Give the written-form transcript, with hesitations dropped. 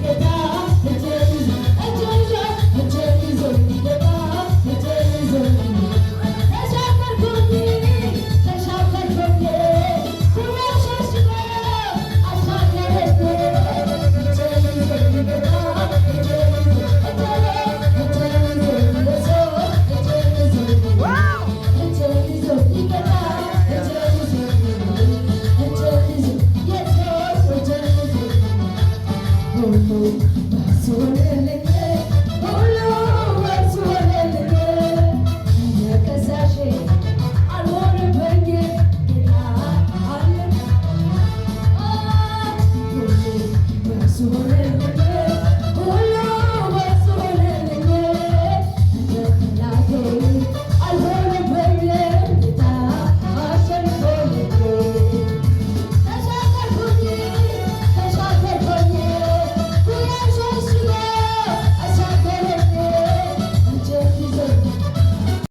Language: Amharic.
ሊገታ እጄን ይዞ እጄን ይዞ እጄን ይዞ ሊገባ እጄን ይዞ ተሻገርኩኝ ተሻገርኩኝ ጉባኤ ሸሽጎ አሻገረኝ እጄን ይዞ ሊገባ እጄን ይዞ እጄን እጄን ይዞ ኢየሱስ እጄን ይዞ እጄን ይዞ ሊገባ እጄን ይዞ እጄን ይዞ ኢየሱስ እጄን ይዞ ሁሉ በሱ ሆነልኝ።